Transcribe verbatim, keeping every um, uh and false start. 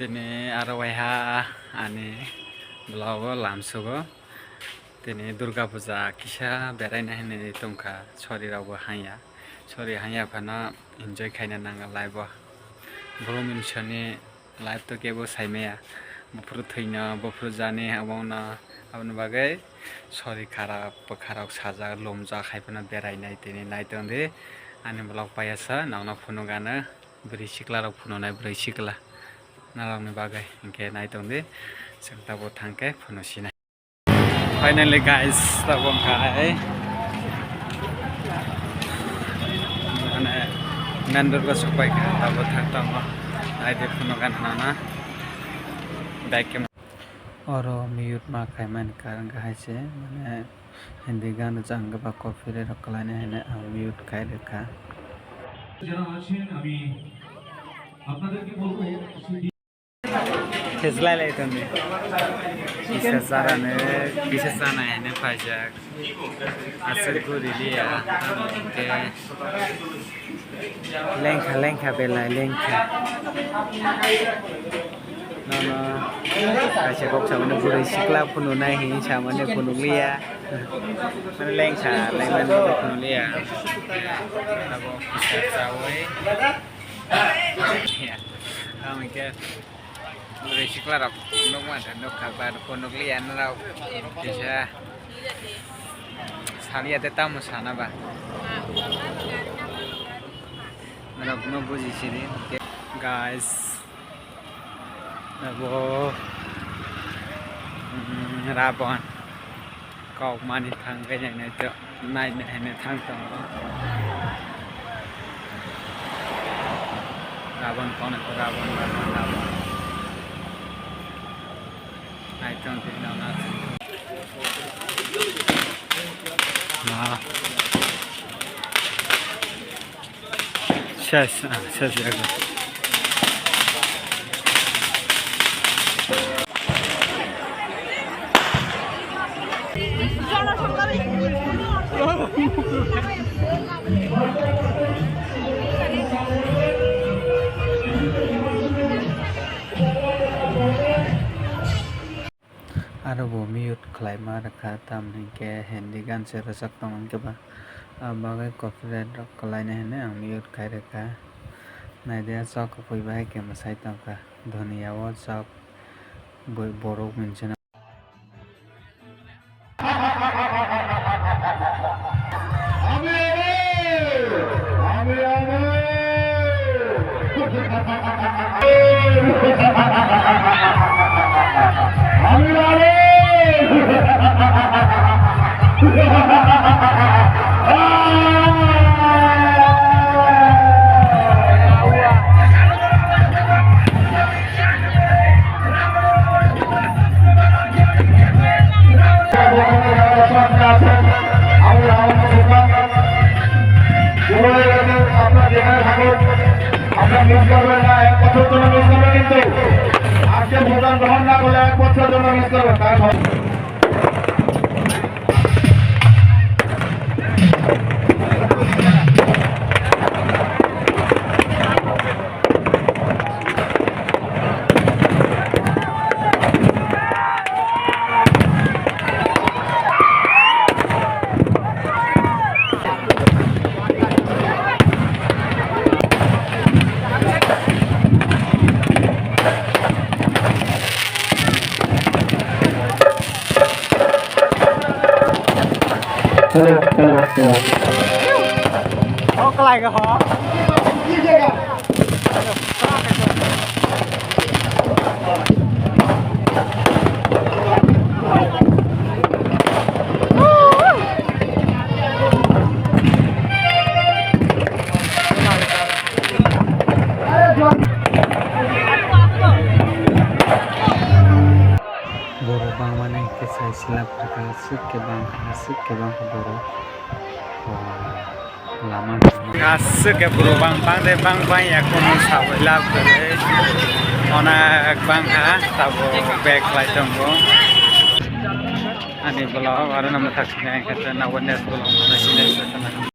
Tini aro waiha ani vlog o lamsugo. Tini Durga Puja kisa beraina hinwi tongkha, sori rokbo hanya. Sori hanya phano enjoy khaina nango life o. Boro minsoni life to kebo saimaya. Buphuru thwino, buphuru jani, aboni bagwi sori kharap, bwkharok sajak, lumjak hai phano berainai tini naitongdi. Ani vlog paiyasa nokno phunukgano. Bwrwi sikla rok phunuknai bwrwi sikla narokni bagwi hinkhe naitongdi, chwng tabuk thangkhe phunusinai. Finally guys, tabuk wngkha hai mane main road o sokpaikha, tabuk thang tongo naidi phunukgana nana bike. Oro mute ma khaimani karon khe hai se, mane Hindi gan rwchapna ba copyright rok kwlainai hinwi ang mute khai rwkha. যারা আছেন, আমি আপনাদেরকে বলবো, Kheslai lai tongdi. Kisa charani, kisa chana hinwi paijak. Aswk guri liya, tamo hinkhe. Lengkha, lengkha, belai lengkha. Nono kaisa kok samani bwrwi sikla phunuknai hinwi samani phunukliya. Mane lengkha, lengmani phunukliya. Abo kisa chawi. Tamo hinkhe. Bwrwi sikla rok nukma khe nukha ba phunukliya norok kisa saliya de tamo sana ba. Norok no buji sidi guys. Abo mm, Rabon. Kok mani thang khe nai to nai nai nai thang tongo. Rabon kono ko Rabon Rabon Rabon. Nai tong te no na. Ah. Ses, ah, ses jago. Aro bo mute khlaima rwkha, tamni hinkhe Hindi gan se rwchak tongo hinkhe ba, ah, bagwi copyright rok kwlainai hinwi ang mute khai rwkha. Naidi ah chok kwpwi bahai khe mwsai tongkha, dhoniya o chok bwi borok minchino. আপনারা যেখানে থাকুন, আপনারা মিস করবেন না, এক বছর জন্য মিস করবেন কিন্তু। আজকে প্রোগ্রাম গ্রহণ না করলে এক বছর জন্য মিস করবেন। তাই সব Hello, hello, hello. Borok bangmani hinkhe sai silak phaikha, aswk khe bangkha, aswk khe bangkha borok. Lama aswk khe borok bang bang de bang bang ya, kono sawi lab kwrwi. Onek bangkha, tabuk bag khlai tongo. Ani vlog aro namo thak sini ang khe na witness vlog.